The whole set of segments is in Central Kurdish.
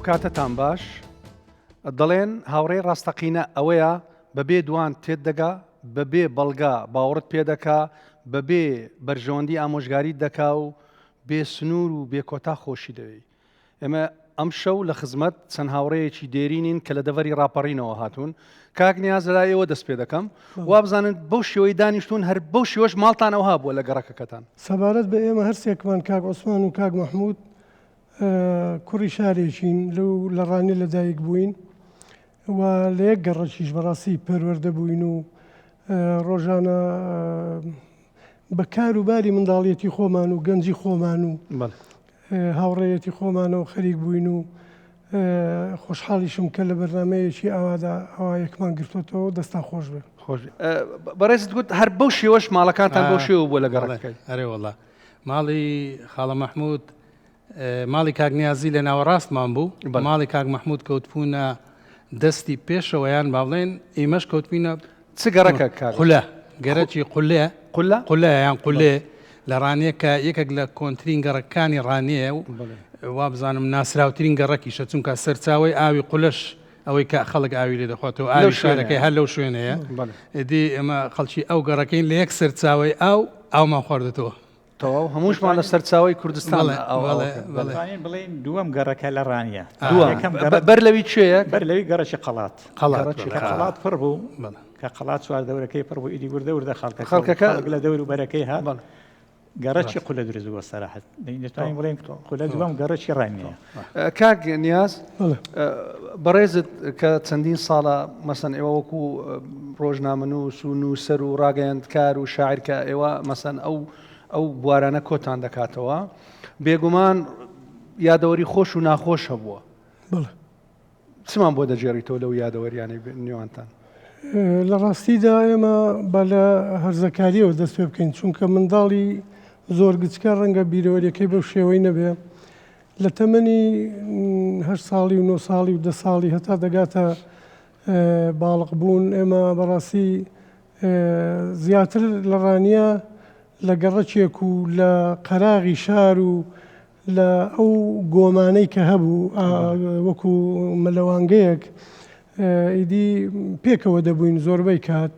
کاتەتان باش. دەڵێن هاوڕێی ڕاستەقینە ئەوەیە بەبێ دوان تێت دەگا، بەبێ بەڵگە باوەڕت پێ دەکا، بەبێ بەرژەوەندی ئامۆژگاریت دەکا و بێ سنوور و بێ کۆتا خۆشی دەوێی. ئێمە ئەمشەو لە خزمەت چەند هاوڕێیەکی دێرینین کە لە دەڤەری ڕاپەڕینەوە هاتوون. کاک نیاز لەلای ئێوە دەست پێ دەکەم. وابزانن بەو شێوەی دانیشتوون هەر بەو شێوەش ماڵتان ئەوها بووە لە گەڕەکەکەتان. سەبارەت بە ئێمە هەرسێکمان کاک عوسمان و کاک مەحموود کوڕی شارێکین لەو لە ڕانیە لە دایک بووین و لە یەک گەڕەکیش بەڕاستی پەروەردە بووین و ڕۆژانە بە کار و باری منداڵیەتی خۆمان و گەنجی خۆمان و هاوڕێیەتی خۆمانەوە خەریک بووین و خۆشحاڵیشم کە لە بەرنمەیەکی ئاوادا ئەوا یەکمان گرتوتەوە دەستان خۆش بێ. خۆش بەڕێزت گوت هەر بەو شێوەش ماڵەکانتان بەو شێوە بووە لە گەڕەکەی. ئەرێ وەڵا ماڵی خاڵە مەحموود ماڵی کاک نیازی لە ناوەڕاستمان بوو ماڵی کاک مەحموود کەوتبوونە دەستی پێشەوەیان با بڵێن ئیمەش کەوتبینە چ گەڕەکە کاک؟ قولە گەرەکی قولێ قولە قولە یان قولێ لە ڕانیە کە یەکێک لە کۆنترین گەڕەکانی ڕانیە و وابزانم ناسراوترین گەڕەکیشە چونکە سەرچاوی ئاوی قولەش ئەوەی کە خەڵک ئاوی لێ دەخواتەوە ئاوی شارەکەی هەر لەو شوێنەیە ئیدی ئێمە خەڵکی ئەو گەڕەکەین لە یەک سەرچاوی ئاو ئاومان خواردێتەوە. تەواو هەمووشمان لە سەرچاوی کوردستان دەتوانین بڵێین دووەم گەڕەکە لە ڕانیە بەر لەوی کوێیە؟ بەر لەوی گەڕەکی قەڵات کە قەڵات پڕ بوو کە قەڵات چوار دەورەکەی پڕ بوو ئیدی وردە وردە خەڵکەکە خەڵکەکە لە دەور و بەرەکەی هات گەڕەکی قولە دروست بووە سەراحەت دەتوانین بڵێین قولە دووەم گەڕەکی ڕانیە. کاک نیاز بەڕێزت کە چەندین ساڵە مەسەن ئێوە وەکو ڕۆژنامەنووس و نووسەر و ڕاگەیاندکار و شاعیر کە ئێوە مەسەن ئەو ئەو بوارانە کۆتان دەکاتەوە بێگومان یادەوەری خۆش و ناخۆش هەبووە چمان بۆ دەگێڕیتەوە لەو یادەوەریانەی نێوانتان؟ لە ڕاستیدا ئێمە با لە هەرزەکاریەوە دەست پێ بکەین چونکە منداڵی زۆر گچکە ڕەنگە بیرەوەریەکەی بەو شێوەی نەبێ لە تەمەنی هە ساڵی و نۆ ساڵی و دە ساڵی هەتا دەگاتە باڵق بوون ئێمە بەڕاستی زیاتر لە ڕانیە لە گەڕەکێک و لە قەراغی شار و لە ئەو گۆمانەی کە هەبوو وەکو مەلەوانگەیەک ئیدی پێکەوە دەبووین زۆربەی کات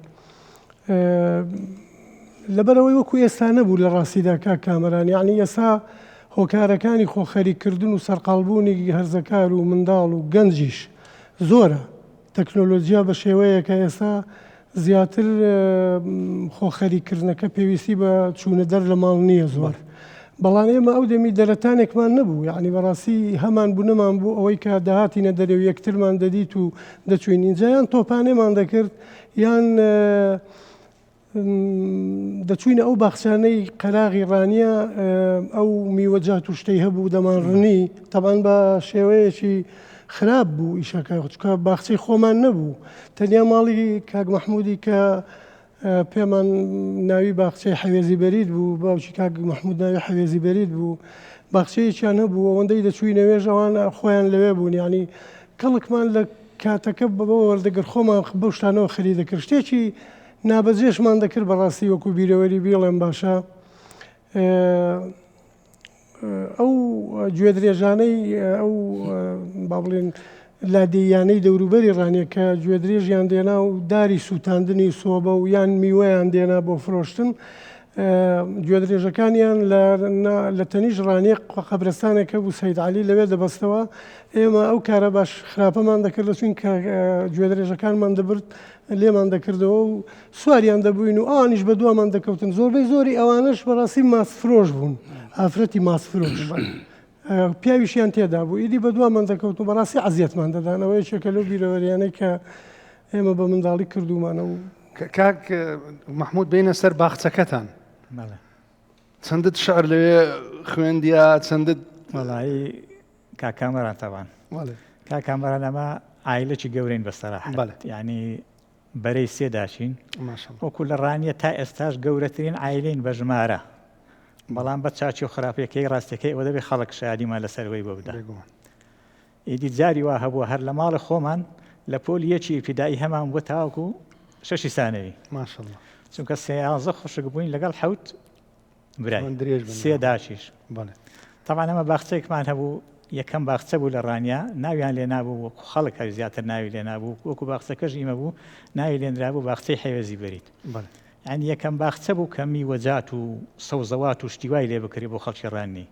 لەبەرەوەی وەکو ئێستا نەبوو لە ڕاستیدا کاک کامەران یعنی ئێستا هۆکارەکانی خۆخەریکردن و سەرقاڵبوونی هەرزەکار و منداڵ و گەنجیش زۆرە تەکنۆلۆجیا بە شێوەیەکە ئێستا زیاتر خۆ خەریک کردنەکە پێویستی بە چوونە دەر لە ماڵ نییە زۆر. بەڵام ئێمە ئەو دەمی دەرەتانێکمان نەبوو یعنی بەڕاستی هەمان بوو نەمان بوو ئەوەی کە داهاتینە دەرێ و یەکترمان دەدیت و دەچوین ئینجا یان تۆپانێمان دەکرد یان دەچووینە ئەو باخچانەی قەراغی ڕانیە ئەو میوەجات و شتەی هەبوو دەمانڕنی تەبان بە شێوەیەکی خراپ بوو ئیشەکە چکە باخچەی خۆمان نەبوو تەنیا ماڵی کاک مەحموودی کە پێمان ناوی باخچەی حەوێزی بەرید بوو باوکی کاک مەحموود ناوی حەوێزی بەرید بوو باخچەیەکیان هەبوو ئەوەندەی دەچووینەوێژ ئەوان خۆیان لەوێ بوون یعنی کەڵکمان لە کاتەکە بەوە وەردەگرت خۆمان بەو شتانەوە خەری دەکرد شتێکی نابەجێشمان دەکرد بەڕاستی وەکو بیرەوەری بیڵێم باشە ئەو گوێدرێژانەی ئەو با بڵێن لادێیانەی دەوروبەری ڕانیە کە گوێدرێژیان دێنا و داری سووتاندنی سۆبە و یان میوەیان دێنا بۆ فرۆشتن گوێدرێژەکانیان لە تەنیش ڕانیە قەبرستانێک هەبوو سەید عەلی لەوێ دەبەستەوە ئێمە ئەو کارە باش خراپەمان دەکرد دەچوین کە گوێدرێژەکانمان دەبرد لێمان دەکردەوە و سواریان دەبووین و ئەوانیش بە دوامان دەکەوتن زۆربەی زۆری ئەوانەش بەڕاستی ماستفرۆش بوون ئافرەتی ماستفرۆش پیاویشیان تێدا بوو ئیدی بە دوامان دەکەوتن و بەڕاستی عەزیەتمان دەدان ئەوە یەکێکە لەو بیرەوەریانەی کە ئێمە بە منداڵی کردوومانە و کاک مەحموود بێینە سەر باخچەکەتان چەندت شعر لەوێ خوێندیا چەندت وەڵایی کاک کامەران تەبان کاک کامەران ئەمە عایلەکی گەورەین بە سەراحەت یعنی بەرەی سێ داچین وەکو لە ڕانیە تا ئێستاش گەورەترین عایلین بە ژمارە بەڵام بە چاچی و خراپەکەی ڕاستەکەی ئەوە دەبێ خەڵک شادیمان لەسەر وەی بۆ بدە ئیدی جاری وا هەبووە هەر لە ماڵی خۆمان لە پۆلی یەکی ئیبتیدائی هەمان بووە تاوەکو شەشی سانەوی ماشاءاللە چونکە سێیانزە خوشک بووین لەگەڵ حەوت برای سێ داچیش تەبعەن ئەمە باخچەیەکمان هەبوو. یەکەم باخچە بوو لە ڕانیە ناویان لێ نابوو وەکو خەڵک هەر زیاتر ناوی لێ نابوو وەکو باخچەکەش ئیمە بوو ناوی لێنرابوو باخچەی حەوێزی بەرید یانی یەکەم باخچە بوو کە میوەجات و سەوزەوات و شتی وای لێ بکرێ بۆ خەڵکی ڕانیە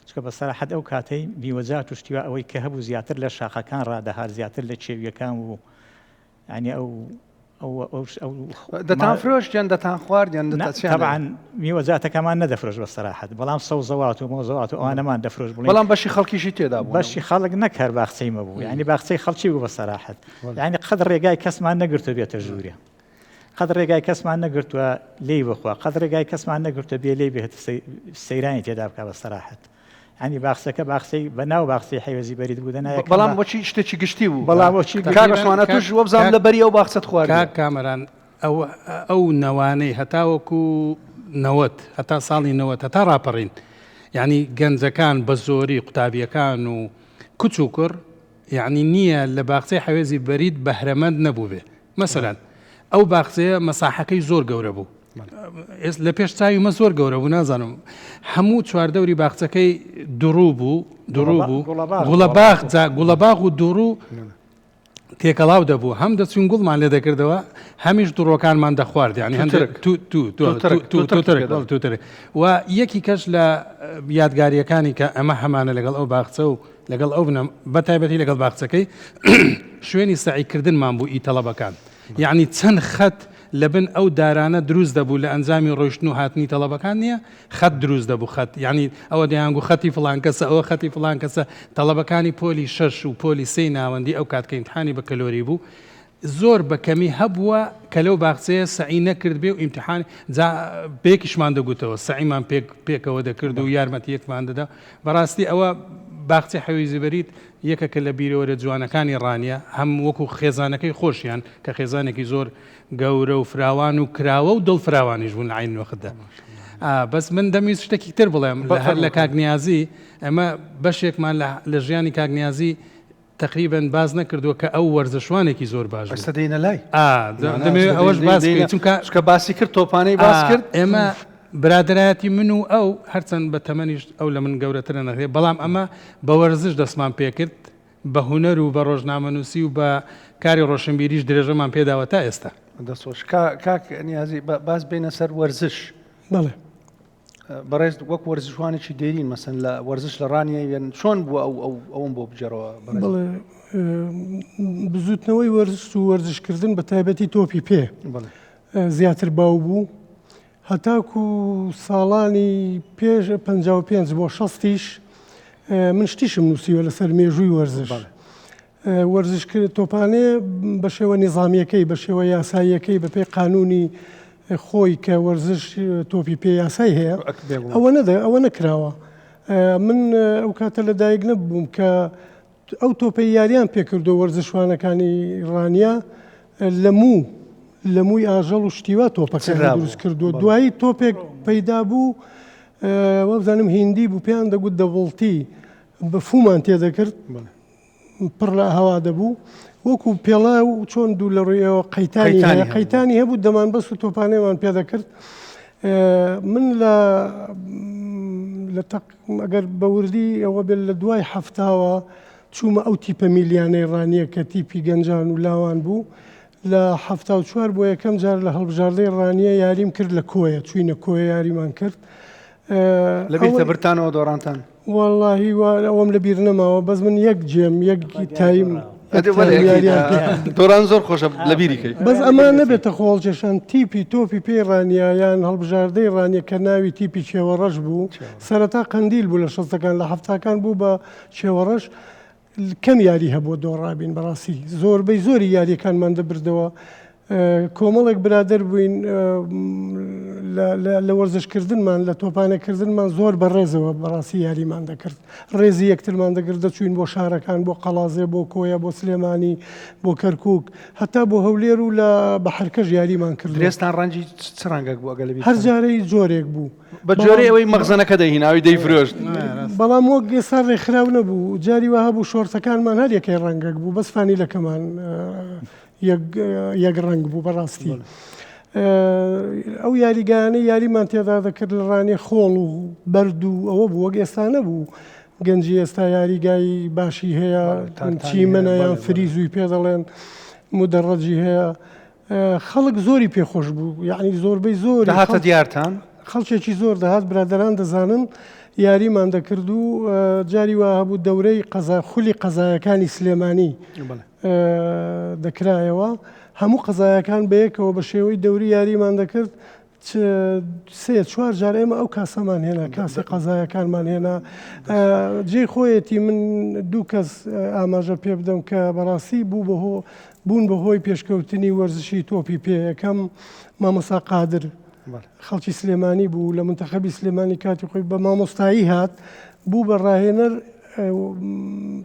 چونکە بە سەراحەت ئەو کاتەی میوەجات و شتی وا ئەوەی کە هەبوو زیاتر لە شاخەکان ڕادەهات زیاتر لە کێویەکان بوو یانی ئەو دەتان فرۆشت یان دەتان خوارد یان تەبعەن میوەجاتەکەمان نەدەفرۆشت بە سەراحەت بەڵام سەوزەوات و مۆزەوات و ئەوانەمان دەفرۆشت بڵێن بەڵام بەشی خەڵکیشی تێدا بوو بەشی خەڵک نەک هەر باخچەی مەبوو یانی باخچەی خەڵکی بوو بە سەراحەت یانی قەت ڕێگای کەسمان نەگرتو بێتە ژوورێ قەت ڕێگای کەسمان نەگرتووە لێی بخوا قەت ڕێگای کەسمان نەگرتووە بێ لێی بێت سەیرانی تێدا بکە بە سەراحەت ینی باخچەکە باخچەی بە ناو باخچەی حەوێزی بەرید بوو دەنا بەڵام بۆچی شتێکی گشتی بوو بەڵام بۆچی کاک عوسمان ئەتوش وەبزانم لە بەری ئەو باخچەت خوارد کاک کامەران ئەو ئەو نەوانەی هەتاوەکو 90 هەتا ساڵی 90 هەتا ڕاپەڕین یعنی گەنجەکان بە زۆری قوتابیەکان و کچ و کوڕ یعنی نییە لە باخچەی حەوێزی بەرید بەهرەمەند نەبووبێ مەسەلەن ئەو باخچەیە مەساحەکەی زۆر گەورە بوو لە پێش چاوی مە زۆر گەورە بوو نازانم هەموو چواردەوری باخچەکەی دوڕوو بوو دوڕوو بوو گوڵەباخ گوڵەباغ و دوڕوو تێکەڵاو دەبوو هەم دەچوین گوڵمان لێ دەکردەوە هەمیش دوڕۆکانمان دەخوارد یعنی هەندێک توترک و یەکی کەش لە یادگاریەکانی کە ئەمە هەمانە لەگەڵ ئەو باخچە و لەگەڵ ئەو بنەم بە تایبەتی لەگەڵ باخچەکەی شوێنی سەعیکردنمان بوو ئی تەڵەبەکان یعنی چەند خەت لەبن ئەو دارانە دروست دەبوو لە ئەنجامی ڕۆیشتن و هاتنی تەڵەبەکان نییە خەت دروست دەبوو خەت یعنی ئەوە دەیانگو خەتی فڵان کەسە ئەوە خەتی فڵان کەسە تەڵەبەکانی پۆلی شەش و پۆلی سێی ناوەندی ئەو کات کە ئیمتحانی بەکەلۆری بوو زۆر بە کەمی هەبووە کە لەو باخچەیە سەعی نەکردبێ و ئیمتیحان جا بەیەکیشمان دەگوتەوە سەعیمان پێک پێکەوە دەکرد و یارمەتی یەکمان دەدا بەڕاستی ئەوە باخچەی حەویزی بەرید یەکەکە لە بیرەوەرە جوانەکانی ڕانیە هەم وەکو خێزانەکەی خۆشیان کە خێزانێکی زۆر گەورە و فراوان و کراوە و دڵ فراوانیش بوون لە عین وەختدا بەس من دەمویست شتێکی تر بڵێم لە هەر لە کاک نیازی ئەمە بەشێکمان لە ژیانی کاک نیازی تەقریبەن باس نەکردووە کە ئەو وەرزشوانێکی زۆر باش بوو. ئێستا دێینە لای. ئا دەمەوێت ئەوەش باس بکەین چونکە چونکە باسی کرد تۆپانەی باس کرد. ئێمە برادەرایەتی من و ئەو هەرچەند بە تەمەنیش ئەو لە من گەورەترە نەخێر بەڵام ئەمە بە وەرزش دەستمان پێکرد بە هونەر و بە ڕۆژنامەنووسی و بە کاری ڕۆشنبیریش درێژەمان پێداوە تا ئێستا. دەست خۆش کاک نیازی باس بێنە سەر وەرزش. بەڵێ. بەڕێز وەک وەرزشوانێکی دێرین مەسەن لە وەرزش لە ڕانیە یان چۆن بووە ئەو ئەو ئەوم بۆ بگێڕەوە بەڵێ بزوتنەوەی وەرزش و وەرزشکردن بە تایبەتی تۆپی پێ زیاتر باو بوو هەتاکو ساڵانی پێش 55 بۆ شەستیش من شتیشم نووسیوە لەسەر مێژووی وەرزش. وەرزش کرد تۆپانێ بە شێوە نیزامیەکەی بە شێوە یاساییەکەی بە پێی قانونی خۆی کە وەرزش تۆپی پێ یاسای هەیە ئەوە نەدە ئەوە نەکراوە من ئەو کاتە لە دایک نەبووم کە ئەو تۆپەی یاریان پێکردو وەرزشوانەکانی ڕانیە لە موو لە مووی ئاژەڵ و شتیوا تۆپەکە دروست کردو دوایی تۆپێک پەیدا بوو وابزانم هیندی بوو پێیان دەگوت دەبڵتی بە فومان تێدەکرد پڕ لە هەوا دەبوو وەکو پێڵاو چۆن دوو لە ڕوویەوە قەیتانی هەیە قەیتانی هەبوو دەمان بەس و تۆپانێمان پێ دەکرد من لە لە ئەگەر بە وردی ئەوە بێت لە دوای هەفتاوە چوومە ئەو تیپە میلیانەی ڕانیە کە تیپی گەنجان و لاوان بوو لە 74 بۆ یەکەم جار لە هەڵبژاردەی ڕانیە یاریم کرد لە کۆیە چوینە کۆیە یاریمان کرد لە بیرتە برتانەوە دۆڕانتان؟ وەڵاهی وا ئەوەم لە بیر نەماوە بەس من یەک جێم یەک تایم دۆران زۆر خۆشە لە بیری کەی بەس ئەمە نەبێتە خۆڵکێشان تیپی تۆپی پێی ڕانیە یان هەڵبژاردەی ڕانیە کە ناوی تیپی چێوەڕەش بوو سەرەتا قەندیل بوو لە شەستەکان لە حەفتاکان بوو بە چێوەڕەش کەم یاری هەبووە دۆڕابین بەڕاستی زۆربەی زۆری یاریەکانمان دەبردەوە کۆمەڵێک برادەر بووین لە وەرزشکردنمان لە تۆپانەکردنمان زۆر بە ڕێزەوە بەڕاستی یاریمان دەکرد ڕێزی یەکترمان دەگرت دەچوین بۆ شارەکان بۆ قەڵازێ بۆ کۆیە بۆ سلێمانی بۆ کەرکک هەتا بۆ هەولێر و لە بەحرکەش یاریمان کرد درێستان ڕەنگی چ ڕەنگێک بوو ئەگەر لەبیرتان؟ هەر جارەی جۆرێک بوو بە جۆرەی ئەوەی مەخزەنەکە دەیهینا ئەوی دەیفرۆشت. بەڵام وەک ئێستا ڕێکخراو نەبوو جاری وا هەبوو شۆرتەکانمان هەر یەکەی ڕەنگێک بوو بەس فانیلەکەمان یەک ڕەنگ بوو بەڕاستی ئەو یاریگایانەی یاریمان تێدا دەکرد لە ڕانیە خۆڵ و بەرد و ئەوە بوو وەک ئێستا نەبوو. گەنجی ئێستا یاریگای باشی هەیە، چیمەنە یان فریزوی پێ دەڵێن، مدەڕەجی هەیە، خەڵک زۆری پێخۆش بوو، یعنی زۆربەی زۆر دەهاتە دیارتان؟ خەڵکێکی زۆر دەهات، برادەران دەزانن یاریمان دەکرد و جاری وا هەبوو دەورەی قەزا خولی قەزایەکانی سلێمانی دەکرایەوە، هەموو قەزایەکان بەیەکەوە بە شێوەی دەوری یاریمان دەکرد، سێ چوار جار ئێمە ئەو کاسەمان هێنا، کاسی قەزایەکانمان هێنا. جێی خۆیەتی من دوو کەس ئاماژە پێ بدەم کە بەڕاستی بوو بەهۆ بوون بەهۆی پێشکەوتنی وەرزشی تۆپی پێ. یەکەم مامۆستا قادر خەڵکی سلێمانی بوو، لە منتەخەبی سلێمانی کاتی خۆی بە مامۆستایی هات، بوو بە ڕاهێنەر.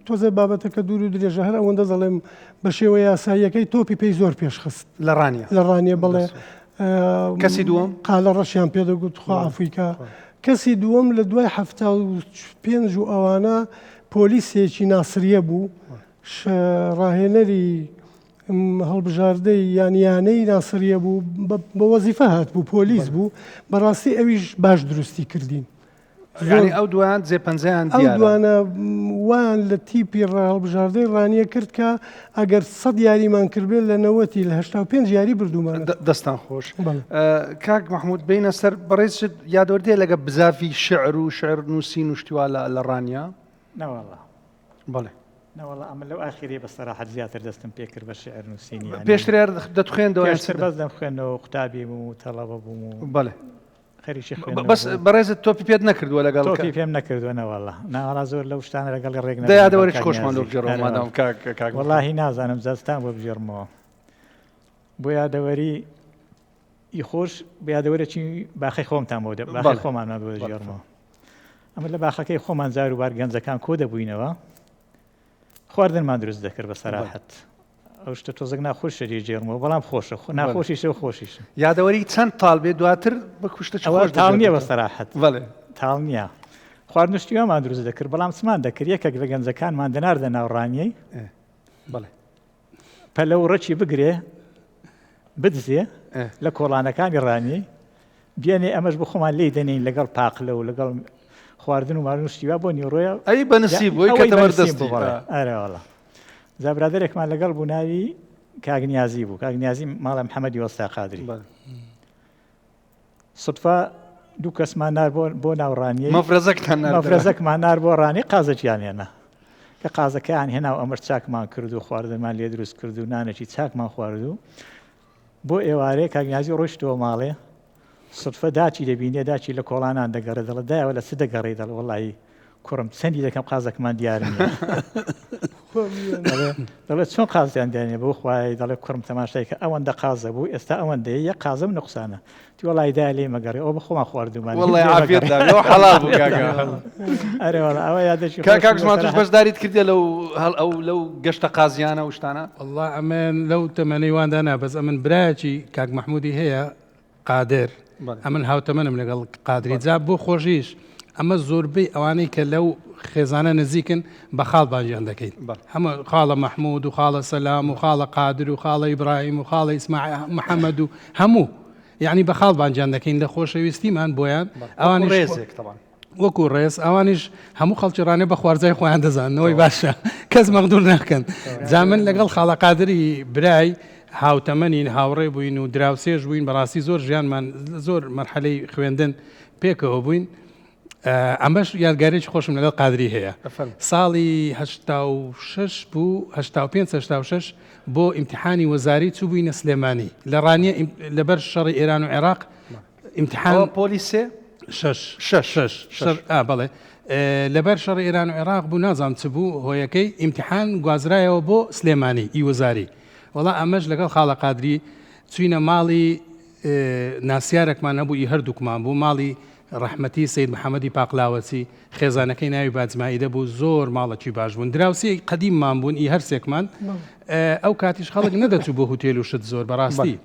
تۆزێ بابەتەکە دوور و درێژە، هەر ئەوەندە دەڵێم بە شێوە یاساییەکەی تۆپی پێی زۆر پێشخست لە ڕانیە. لە ڕانیە بەڵێ. کەسی دووەم؟ قالە ڕەشیان پێ دەگوت، خوا عەفوی کا. کەسی دووەم لە دوای 75 و ئەوانە پۆلیسێکی ناسریە بوو، ڕاهێنەری هەڵبژاردەی یان یانەی ناسریە بوو، بە وەزیفە هات بوو، پۆلیس بوو، بەڕاستی ئەویش باش دروستی کردین. یانی ئەو دوان جێ پەنجەیان دیارە. ئەو دوانە وایان لە تیپی هەڵبژاردەی ڕانیە کرد کە ئەگەر 100 یاریمان کردبێت لە نەوەتی لە 85 یاری بردوومانە. دەستان خۆش. کاک مەحمود بینە سەر بەڕێزت یادەوەردێ لەگە بزافی شعر و شعر نووسین و شتیوا لە ڕانیە؟ نەوەڵا. بەڵێ. نەوەڵا ئەمە لەو ئاخیرەی بە سەراحەت زیاتر دەستم پێ کرد بە شعر نووسین. پێشتر دەتخوێندەوە؟ پێشتر بەس دەمخوێندەوە، قوتابی بووم و تەڵەبە بووم و بەڵێ. خەریکی خوێندنەوە بەس بەڕێزت تۆپی پێت نەکردووە لەگەڵ تۆپی پێم نەکردووە نەوەڵا ناوەڵا زۆر لەو شتانە لەگەڵی ڕێک نەبووم. یادەوەرێکی خۆشمان لۆ بگێڕەوە مادام کاک کاک وەڵاهی نازانم جەستان بۆ بگێڕمەوە بۆ یادەوەری ئی خۆش بۆ یادەوەرێکی باخەی خۆمتان بۆ باخەی خۆمانمان بۆ دەگێڕمەوە. ئەمە لە باخەکەی خۆمان جار و بار گەنجەکان کۆ دەبووینەوە خواردنمان دروست دەکرد بە سەراحەت. ئەو شتە تۆزێک ناخۆشە لێ جێڕمەوە بەڵام خۆشە ناخۆشیشە و خۆشیشە. یادەوەری چەند تاڵ بێ دواتر بە کوشتە چ خۆش تاڵ نییە بە سەراحەت. بەڵێ. تاڵ نییە. خواردن شتی وامان دروست دەکرد بەڵام چمان دەکرد یەکێک لە گەنجەکانمان دەناردە ناو ڕانیەی. بەڵێ. پەلە و ڕەکی بگرێ بدزێ لە کۆڵانەکانی ڕانیەی بێنێ ئەمەش بۆ خۆمان لێی دەنێین لەگەڵ پاقلە و لەگەڵ خواردن و ماردن و شتی وا بۆ نیوەڕۆیە. ئەی بە نسیب بووی کە تەمەردەستی. ئەرێ وەڵا. جا برادەرێکمان لەگەڵ بوو ناوی کاک نیازی بوو، کاک نیازی ماڵە محەممەدی وەستا قادری. سوتفە دوو کەسمان نار بۆ بۆ ناو ڕانیەی مەفرەزەکتان نارد. مەفرەزەکمان نار بۆ ڕانیە قازەکیان هێنا. کە قازەکەیان هێنا و ئەمەش چاکمان کرد و خواردنمان لێ دروست کرد و نانێکی چاکمان خوارد و بۆ ئێوارێ کاک نیازی ڕۆیشتەوە ماڵێ سوتفە داچی دەبینێ داچی لە کۆڵانان دەگەڕێ دەڵێ دایەوە لە چ دەگەڕێی دەڵێ وەڵایی کوڕم چەندی دەکەم قازەکەمان دیار نییە دەڵێ چۆن قازیان دیانێ بۆ خوای دەڵێ کوڕم تەماشای کە ئەوەندە قازە بوو ئێستا ئەوەندەیە یە قازم نقصانە تی وەڵی دا لێ مەگەڕێ ئەو بە خۆمان خواردومان وەڵی عافیەت دا حەڵال بوو کاکە ئەرێ وەڵا ئەوە یادێکی کاک زمان توش بەشداریت کردیە لەو هەڵ ئەو لەو گەشتە قازیانە و شتانە؟ وەڵا ئەمن لەو تەمەنەی واندا نا بەس ئەمن برایەکی کاک مەحموودی هەیە قادر ئەمن هاوتەمەنم لەگەڵ قادری جا بۆ خۆشیش ئەمە زۆربەی ئەوانەی کە لەو خێزانە نزیکن بە خاڵ بانگیان دەکەین هەمە خاڵە مەحموود و خاڵە سەلام و خاڵە قادر و خاڵە ئیبراهیم و خاڵە ئیسماعیل محەممەد و هەموو یعنی بە خاڵ بانگیان دەکەین لە خۆشەویستیمان بۆیان ئەوانیش ڕێزێک تەبان وەکو ڕێز ئەوانیش هەموو خەڵکی ڕانێ بە خوارزای خۆیان دەزاننەوەی باشە کەس مەغدور ناکەن جا من لەگەڵ خاڵە قادری برای هاوتەمەنین هاوڕێ بووین و دراوسێش بووین بەڕاستی زۆر ژیانمان زۆر مەرحەلەی خوێندن پێکەوە بووین ئەمەش یادگارێکی خۆشم لەگەڵ قادری هەیە ساڵی 86 بوو 85 86 بۆ ئیمتحانی وەزاری چوو بووینە سلێمانی لە ڕانیە لەبەر شەڕی ئێران و عێراق ئیمتحان ئەوە پۆلی سێ؟ شەش شەش شەش شەر ئا بەڵێ لەبەر شەڕی ئێران و عێراق بوو نازانم چ بوو هۆیەکەی ئیمتحان گوازرایەوە بۆ سلێمانی ئی وەزاری وەڵا ئەمەش لەگەڵ خاڵە قادری چوینە ماڵی ناسیارێکمان هەبوو ئی هەردووکمان بوو ماڵی ڕەحمەتی سید محەممەدی پاقلاوەچی خێزانەکەی ناوی باجمائیدە بوو زۆر ماڵەکی باش بوون دراوسێی قەدیممان بوون ئی هەرسێکمان ئەو کاتیش خەڵک نەدەچوو بۆ هوتێل و شت زۆر بەڕاستی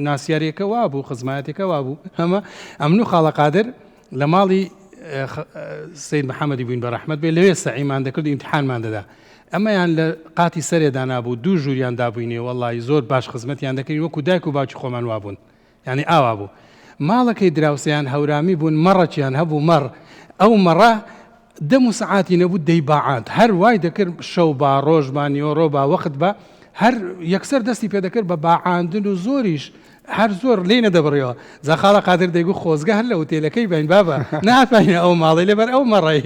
ناسیاریەکە وابوو خزمایەتەکە وابوو هەمە ئەمن و خاڵە قادر لە ماڵی سید محەممەدی بووین بە ڕەحمەت بێ لەوێ سەعیمان دەکرد و ئیمتحانمان دەدا ئەمەیان لە قاتی سەرێ دانابوو دوو ژووریان دابووینێ وەڵی زۆر باش خزمەتیان دەکردین وەکو دایک و باوکی خۆمان وابوون یعنی ئاوا بوو ماڵەکەی دراوسێیان هەورامی بوون مەڕەکیان هەبوو مەڕ ئەو مەڕە. دەم و سەعاتی نەبوو دەیباعاند هەر وای دەکرد شەو با ڕۆژ با نیوەڕۆ با وەخت با هەر یەکسەر دەستی پێ دەکرد بە باعاندن و زۆریش هەر زۆر لێی نەدەبڕیەوە جا خاڵە قادر دەیگوت خۆزگە هەر لە ئوتێلەکەی باین بابە نەهاتباینە ئەو ماڵەی لەبەر ئەو مەڕەی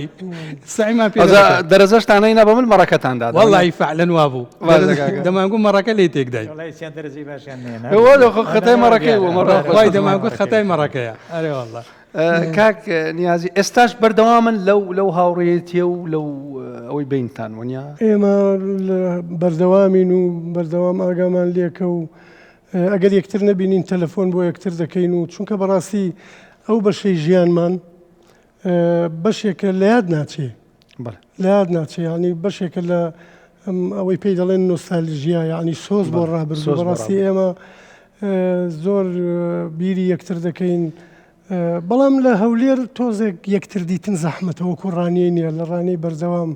سەعیمان پێ ئەوجا دەکرد. دەرەجەشتان نەینا بە من مەڕەکەتان دادا وەڵڵاهی فعلەن وابوو باشە کاکە. دەمانگوت مەڕەکە لێی تێکداین. وەڵڵاهی چیان دەرەجەی باشیان نەهێنا. وەڵا خۆ خەتای مەڕەکەی بوو مەڕە وای دەمانگوت خەتای مەڕەکەیە ئەرێ وەڵڵا. کاک نیازی ئێستاش بەردەوامن لەو لەو هاوڕێیەتیە و لەو ئەوەی بینتان وەنیا؟ ئێمە بەردەوامین و بەردەوام ئاگامان لێکە و ئەگەر یەکتر نەبینین تەلەفۆن بۆ یەکتر دەکەین و چونکە بەڕاستی ئەو بەشەی ژیانمان بەشێکە لە یاد ناچێ لە یاد ناچێ یعنی بەشێکە لە ئەوەی پێی دەڵێن نۆستالژیا یعنی سۆز بۆ ڕابردوو بەڕاستی ئێمە زۆر بیری یەکتر دەکەین بەڵام لە هەولێر تۆزێک یەکتر دیتن زەحمەتە وەکو ڕانیەی نیە لە ڕانیەی بەردەوام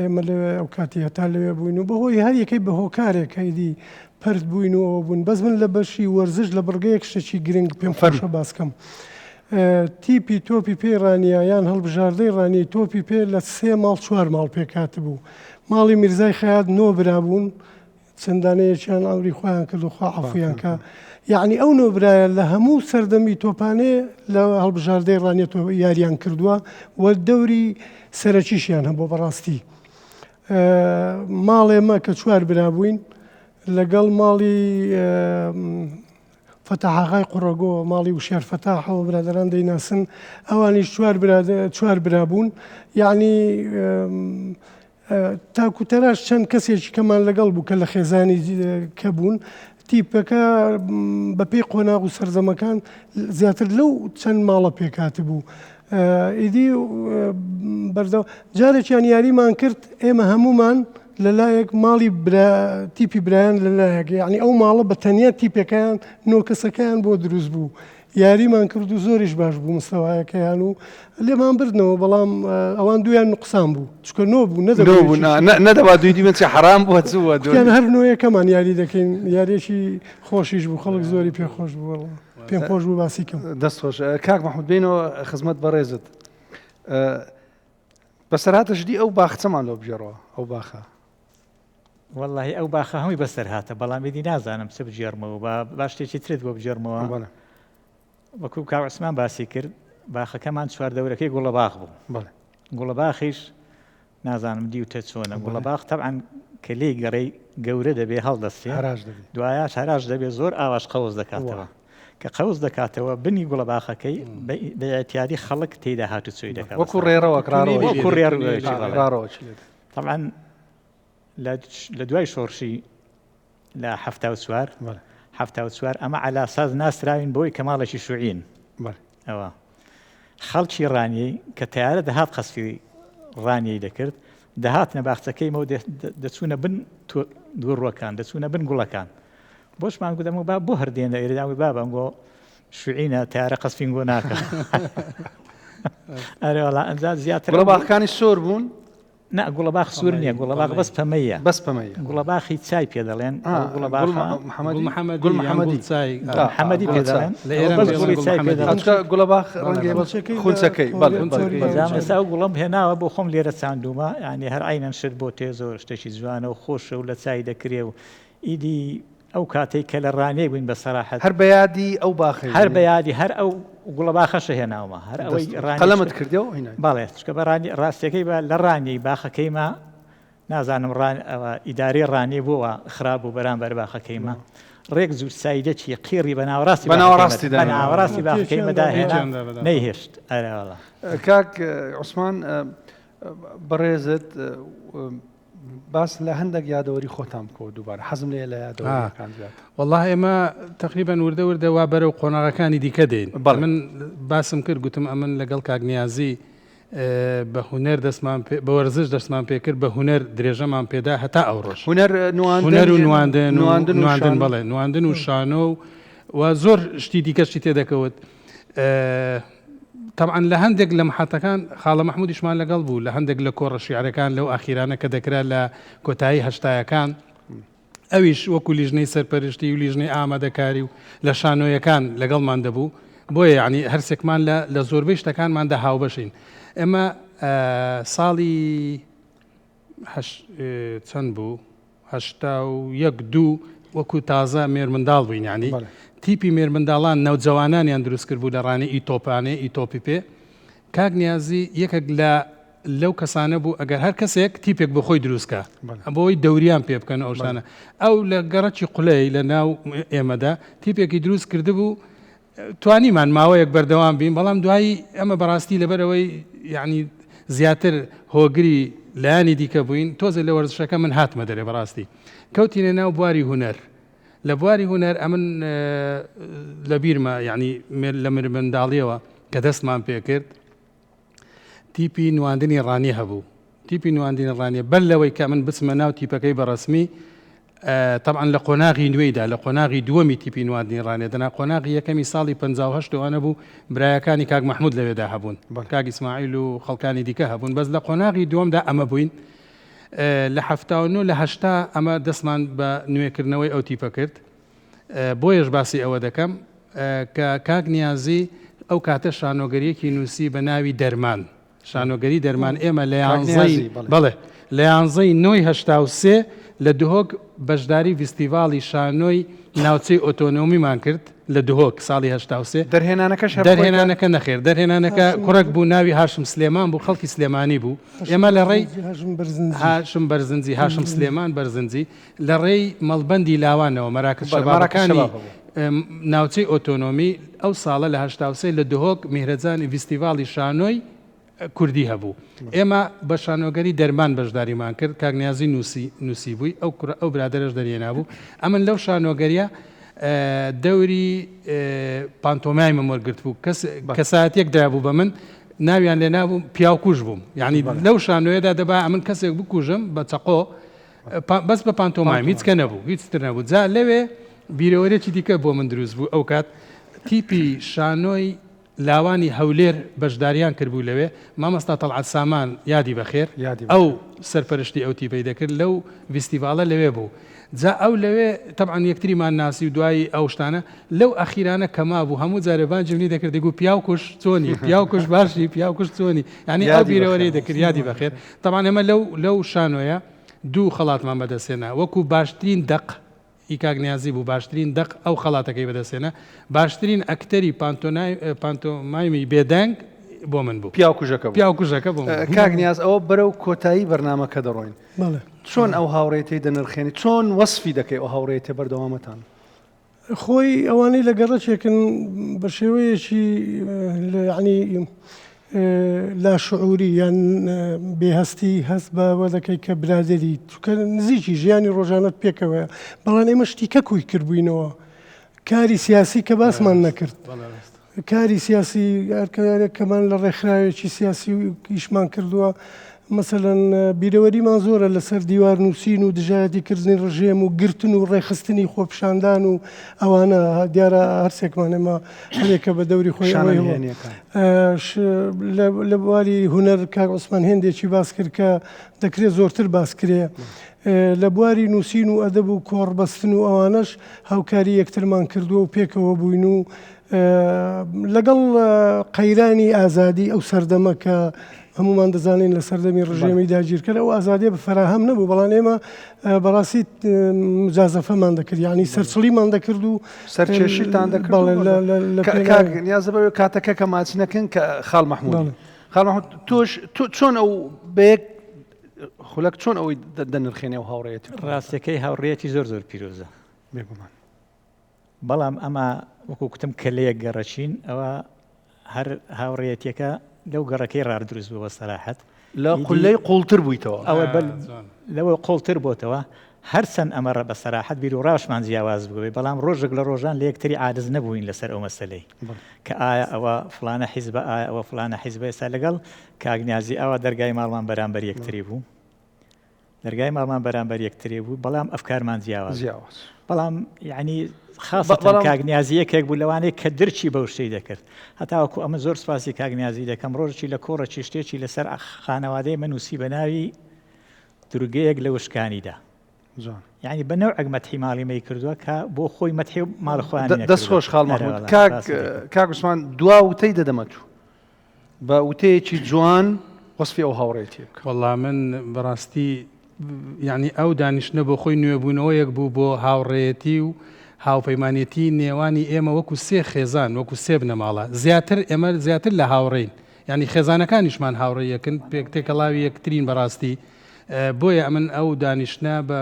ئێمە لەوێ ئەو کاتی هەتا لەوێ بووین و بەهۆی هەر یەکەی بە هۆکارێک هەیدی پەرت بووین و ئەوە بوون بەس من لە بەشی وەرزش لە بڕگەیەک شتێکی گرنگ پێم خۆشە باس کەم تیپی تۆپی پێی ڕانیە یان هەڵبژاردەی ڕانیەی تۆپی پێ لە سێ ماڵ چوار ماڵ پێکهاتبوو ماڵی میرزای خەیات نۆ برا بوون چەند دانەیەکیان عەمری خۆیان کرد و خوا عەفویان کا یەعنی ئەو نۆ برایە لە هەموو سەردەمی تۆپانێ لە هەڵبژاردەی ڕانیە تۆ یاریان کردووە و دەوری سەرەکیشیان هەبوو بەڕاستی ماڵێ مە کە چوار برا بووین لەگەڵ ماڵی فەتاحاغای قوڕەگۆ ماڵی وشیار فەتاحەوە برادەران دەیناسن ئەوانیش چوار برا چوار برا بوون یعنی تاکو تەراش چەند کەسێکی کەمان لەگەڵ بوو کە لە خێزانی کە بوون تیپەکە بەپێی قۆناغ و سەردەمەکان زیاتر لەو چەند ماڵە پێکهاتبوو ئیدی بەردەوام جارێکیان یاریمان کرد ئێمە هەمومان لەلایەک ماڵی برا تیپی برایان لەلایەک یعنی ئەو ماڵە بە تەنیا تیپەکەیان نۆ کەسەکەیان بۆ دروست بوو یاریمان کرد و زۆریش باش بوو مستەوایەکەیان و لێمان بردنەوە بەڵام ئەوان دویان نوقسان بوو چونکە نۆ بوو نەدەبوو نۆ بوو نەدەبا دوی دیمە چی حەرام بووە چ بووە دویان هەر نۆیەکەمان یاری دەکەین یاریەکی خۆشیش بوو خەڵک زۆری پێ خۆش بوو وەڵا پێم خۆش بوو باسی کەم. دەست خۆش کاک مەحمود بێینەوە خزمەت بەڕێزت بەسەرهاتە شتی ئەو باخچەمان لۆ بگێڕەوە ئەو باخە. وەڵاهی ئەو باخە هەمووی بەسەر هاتە بەڵام ئیدی نازانم چ بگێڕمەوە با با شتێکی ترت بۆ بگێڕمەوە بەڵێ. وەکو کاک عوسمان باسی کرد باخەکەمان چواردەورەکەی گوڵەباخ بوو بەڵێ. گوڵەباخیش نازانم دیوتە چۆنە گوڵەباخ تەبعەن کە لێی گەڕێی گەورە دەبێ هەڵدەستێ هەراش دەبێ دوایاش هەراش دەبێ زۆر ئاواش قەوز دەکاتەوە کە قەوز دەکاتەوە بنی گوڵەباخەکەی بە ئیعتیادی خەڵک تێیدا هاتوچۆی دەکات وەکو ڕێڕەوەک ڕاڕەوەکی وەکو ڕێڕەوەکی بەڵێ. ڕاڕەوەکی لێ دێ. تەبعەن لە دوای شۆڕشی لە 74 74 ئەمە عەلاساس ناسراوین بۆی کە ماڵێکی شوعین ئەوە خەڵکی ڕانیەی کە تیارە دەهات قەسفی ڕانیەی دەکرد دەهاتنە باخچەکەیمەوە دەچوونە بن دووڕوەکان دەچوونە بن گوڵەکان بۆشمان گوتەمە با بۆ هەردێنە ئێرەداوی بابەنگۆ شوعینە تیارە قەسفینگۆ ناکە ئەرێ وەڵا ئەنجا زیاتر گوڵەباخەکانی سۆر بوون؟ نا گوڵەباخ سوور نییە گوڵەباخ بەس پەمەیە بەس پەمەیە گوڵەباخی چای پێ دەڵێن ئەو گوڵەباخە محەممەدی محەممەد گوڵ محەممەدی چای محەممەدی پێ دەڵێن لە ئێران بەس گوڵی چای پێ دەڵێن چونکە گوڵەباخ ڕەنگی خونچەکەی بەڵێ بەڵێ ئێستا ئەو گوڵەم هێناوە بۆ خۆم لێرە چاندوومە یانی هەر عەینەن شت بۆ تێ زۆر شتێکی جوانە و خۆشە و لە چای دەکرێ و ئیدی ئەو کاتەی کە لە ڕانیە بووین بە سەراحەت. هەر بە یادی ئەو باخەی هەر بە یادی هەر ئەو گوڵە باخەشە هێناومە هەر ئەوەی ڕانیە قەلەمت کردیەوە هینای. بەڵێ چونکە بە ڕانی ڕاستیەکەی بە لە ڕانیەی باخەکەیمە نازانم ڕان ئەوە ئیدارەی ڕانیە بۆ وا خراپ بوو بەرامبەر باخەکەیمە ڕێک جووت سایدەکی قیڕی بە ناوەڕاستی بە ناوەڕاستی بە ناوەڕاستی باخەکەیمە داهێنا نەیهێشت ئەرێ وەڵا. کاک عوسمان بەڕێزت باس لە هەندێک یادەوەری خۆتان بکەوە دووبارە حەزم لێ لە یادەوەریەکان زیاتر. وەڵا ئێمە تەقریبەن وردە وردە وا بەرەو قۆناغەکانی دیکە دێین. بەڵێ. من باسم کرد گوتم ئەمن لەگەڵ کاک نیازی بە هونەر دەستمان پێ بە وەرزش دەستمان پێ کرد بە هونەر درێژەمان پێدا هەتا ئەوڕۆش. هونەر نواندن هونەر و نواندن و نواندن و نواندن شانۆ. بەڵێ نواندن و شانۆ و و زۆر شتی دیکەشی تێدەکەوت. تەبعەن لە هەندێک لە محەتەکان خاڵە مەحمودیشمان لەگەڵ بوو لە هەندێک لە کۆڕە شیعرەکان لەو ئاخیرانە کە دەکرا لە کۆتایی هەشتایەکان ئەویش وەکو لیژنەی سەرپەرشتی و لیژنەی ئامادەکاری و لە شانۆیەکان لەگەڵمان دەبوو بۆیە یعنی هەرسێکمان لە لە زۆربەی شتەکانماندا هاوبەشین ئێمە ساڵی چەند بوو 81 دوو وەکو تازە مێرمنداڵ بووین ینی تیپی مێرمنداڵان نەوجەوانانیان دروست کرد بوو لە ڕانیە ئی تۆپانێ ئی تۆپی پێ کاک نیازی یەکێک لە لەو کەسانە بوو ئەگەر هەر کەسێک تیپێک بۆ خۆی دروست کا بۆی دەوریان پێ بکەن ئەو شتانە ئەو لە گەڕەکی قولەی لە ناو ئێمەدا تیپێکی دروست کردبوو توانیمان ماوەیەک بەردەوام بین بەڵام دوایی ئەمە بەڕاستی لەبەرەوەی یعنی زیاتر هۆگری لایەنی دیکە بووین تۆزێ لە وەرزشەکە من هاتمە دەرێ بەڕاستی کەوتینە ناو بواری هونەر لە بواری هونەر ئەمن لە بیرمە یعنی لە مرمنداڵیەوە کە دەستمان پێکرد تیپی نواندنی ڕانیە هەبوو تیپی نواندنی ڕانیە بەر لەوەی کە من بچمە ناو تیپەکەی بە ڕەسمی تەبعەن لە قۆناغی نوێیدا لە قۆناغی دووەمی تیپی نواندنی ڕانیە دەنا قۆناغی یەکەمی ساڵی 58 ئەوانە بوو برایەکانی کاک مەحمود لەوێدا هەبوون کاک ئیسماعیل و خەڵکانی دیکە هەبوون بەس لە قۆناغی دووەمدا ئەمە بووین لە 79 لە هەشتا ئەمە دەستمان بە نوێکردنەوەی ئەو تیپە کرد بۆیەش باسی ئەوە دەکەم کە کاک نیازی ئەو کاتە شانۆگەریەکی نووسی بە ناوی دەرمان شانۆگەری دەرمان ئێمە لە یانزەی بەڵێ لە یانزەی نۆی 83 لە دهۆک بەشداری ڤیستیڤاڵی شانۆی ناوچەی ئۆتۆنۆمیمان کرد لە دهۆک ساڵی 83 دەرهێنانەکەش دەرهێنانەکە نەخێر دەرهێنانەکە کوڕێک بوو ناوی هاشم سلێمان بوو خەڵکی سلێمانی بوو ئێمە لە ڕێی هاشم بەرزنجی هاشم سلێمان بەرزنجی لە ڕێی مەڵبەندی لاوانەوە، مەراکز شەبابەکانی ناوچەی ئۆتۆنۆمی، ئەو ساڵە لە 83 لە دهۆک میهرەجانی ڤیستیڤاڵی شانۆی کوردی هەبوو. ئێمە بە شانۆگەری دەرمان بەشداریمان کرد، کاک نیازی نووسی نووسیبووی، ئەو کوڕە ئەو برادەرەش دەرهێنابوو. ئەمن لەو شانۆگەرییە دەوری پانتۆمایمم وەرگرتبوو، کەس کەسایەتییەک درابوو بە من، ناویان لێ نابوو، پیاوکوژ بووم. یانی لەو شانۆیەدا دەبا ئەمن کەسێک بکوژم بە چەقۆ، بەس بە پانتۆمایم هیچ کە نەبوو هیچ تر نەبوو جا لەوێ بیرەوەرێکی دیکە بۆ من دروست بوو ئەو کات تیپی شانۆی لاوانی هەولێر بەشداریان کردبوو لەوێ مامۆستا تەڵعەت سامان یادی بەخێر ئەو سەرپەرشتی ئەو تیپەی دەکرد لەو ڤیستیڤاڵە لەوێ بوو جا ئەو لەوێ تەبعەن یەکتریمان ناسی و دوایی ئەو شتانە لەو ئەخیرانە کە مابوو هەموو جارێ بانگی منی دەکرد دەگوو پیاوکوژ چۆنی پیاوکوژ باشی پیاوکوژ چۆنی یعنی ئەو بیرەوەری دەکرد یادی بەخێر تەبعەن ئێمە لەو لەو شانۆیە دوو خەڵاتمان بەدەستهێنا وەکو باشترین دەق ئی کاک نیازی بوو باشترین دەق ئەو خەڵاتەکەی بەدەستهێنا باشترین ئەکتەری پانتۆمایمی بێدەنگ بۆ من بوو پیاوکوژەکە بوو پیاوکوژەکە بۆ من بوو. کاک نیاز ئەوە بەرەو کۆتایی بەرنامەکە دەڕۆین بەڵێ. چۆن ئەو هاوڕێیەتیەی دەنرخێنی چۆن وەسفی دەکەی ئەو هاوڕێیەتیە بەردەوامەتان؟ خۆی ئەوانەی لە گەڕەکێکن بە شێوەیەکی یعنی لاشعوری یان بێهستی هەست بەوە دەکەی کە برادری چکە نزیکی ژیانی ڕۆژانەت پێکەوەیە بەڵام ئێمە شتی کە کۆی کردبووینەوە کاری سیاسی کە باسمان نەکرد کاری سیاسی هەرکەمان لە ڕێکخراوێکی سیاسی ئیشمان کردووە مەسەلەن بیرەوەریمان زۆرە لەسەر دیوار نووسین و دژایەتی کردنی ڕژێم و گرتن و ڕێکخستنی خۆپیشاندان و ئەوانە دیارە هەرسێکمان ئێمە هەرێکە بە دەوری خۆی ئەوەی هەبوو. لە بواری هونەر کاک عوسمان هێندێکی باس کرد کە دەکرێت زۆرتر باس کرێ. لە بواری نووسین و ئەدەب و کۆڕبەستن و ئەوانەش هاوکاری یەکترمان کردووە و پێکەوە بووین و لەگەڵ قەیرانی ئازادی ئەو سەردەمە کە هەمومان دەزانین لە سەردەمی ڕژێمی داگیرکەر ئەو ئازادیە بە فەراهەم نەبوو بەڵام ئێمە بەڕاستی مجازەفەمان دەکرد یعنی سەرچڵیمان دەکرد و سەرکێشیتان دەکرد نیازە بەوێ کاتەکە کە ماچ نەکەن کە خاڵ مححمود خاڵ مححمود تۆش چۆن ئەو بەیەک خولەک چۆن ئەوەی دەنرخێنێ و هاوڕێتی ڕاستەکەی هاوڕێتی زۆر زۆر پیرۆزە بێگومان بەڵام ئەمە وەکو کوتم کە لە یەک گەڕەکین ئەوە هەر هاوڕێیەتیەکە لەو گەڕەکەی ڕار دروست بوو بە سەراحەت لە قولەی قوڵتر بوویتەوە ئەوە لەوە قوڵتر بۆتەوە هەرچەند ئەمە ڕە بە سەراحەت بیر و ڕاشمان جیاواز بووێ بەڵام ڕۆژێک لە ڕۆژان لە یەکتری عادز نەبووین لەسەر ئەو مەسەلەی کە ئایا ئەوە فلانە حیزبە ئایا ئەوە فلانە حیزبە ئێستا لەگەڵ کاک نیازی ئاوا دەرگای ماڵمان بەرامبەر یەکتری بوو دەرگای ماڵمان بەرامبەر یەکتری بوو بەڵام ئەفکارمان جیاواز جیاواز بەڵام یعنی خاصەتەن کاک نیازی یەکێک بوو لەوانەیە کە درکی بەو شتەی دەکرد هەتاوەکو ئەمە زۆر سپاسی کاک نیازی دەکەم ڕۆژی لە کۆڕێکی شتێکی لەسەر خانەوادەی من نووسی بە ناوی دورگەیەک لە وشکانیدا یعنی بە نەوعێک مەتحی ماڵی مەی کردووە کە بۆ خۆی مەتحی ماڵ خۆیان دەست خۆش خاڵ مەحمود کاک کاک عوسمان دوا وتەی دەدەمە تو بە وتەیەکی جوان. وەسفی ئەو هاوڕێیەتیە بکە. وەڵا من بەڕاستی یانی ئەو دانیشتنە بۆ خۆی نوێبوونەوەیەک بوو بۆ هاوڕێیەتی و هاوپەیمانێتی نێوانی ئێمە وەکو سێ خێزان وەکو سێ بنەماڵە زیاتر ئێمە زیاتر لە هاوڕێین یانی خێزانەکانیشمان هاوڕێی یەکن پێک تێکەڵاوی یەکترین بەڕاستی بۆیە ئەمن ئەو دانیشتنە بە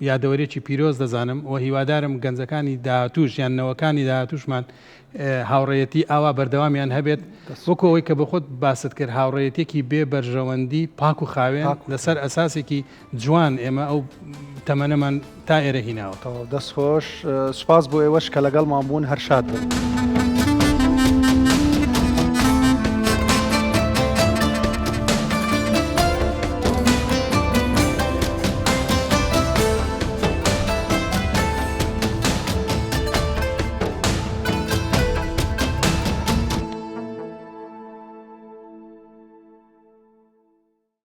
یادەوەریەکی پیرۆز دەزانم و هیوادارم گەنجەکانی داهاتووش یان نەوەکانی داهاتووشمان هاوڕێیەتی ئاوا بەردەوامیان هەبێت وەکو ئەوەی کە بەخۆت باست کرد هاوڕێیەتێکی بێ بەرژەوەندی پاک و خاوێن لەسەر ئەساسێکی جوان ئێمە ئەو تەمەنەمان تا ئێرە هیناوە. تەواو دەست خۆش سوپاس بۆ ئێوەش کە لەگەڵمان بوون هەر شاد بن.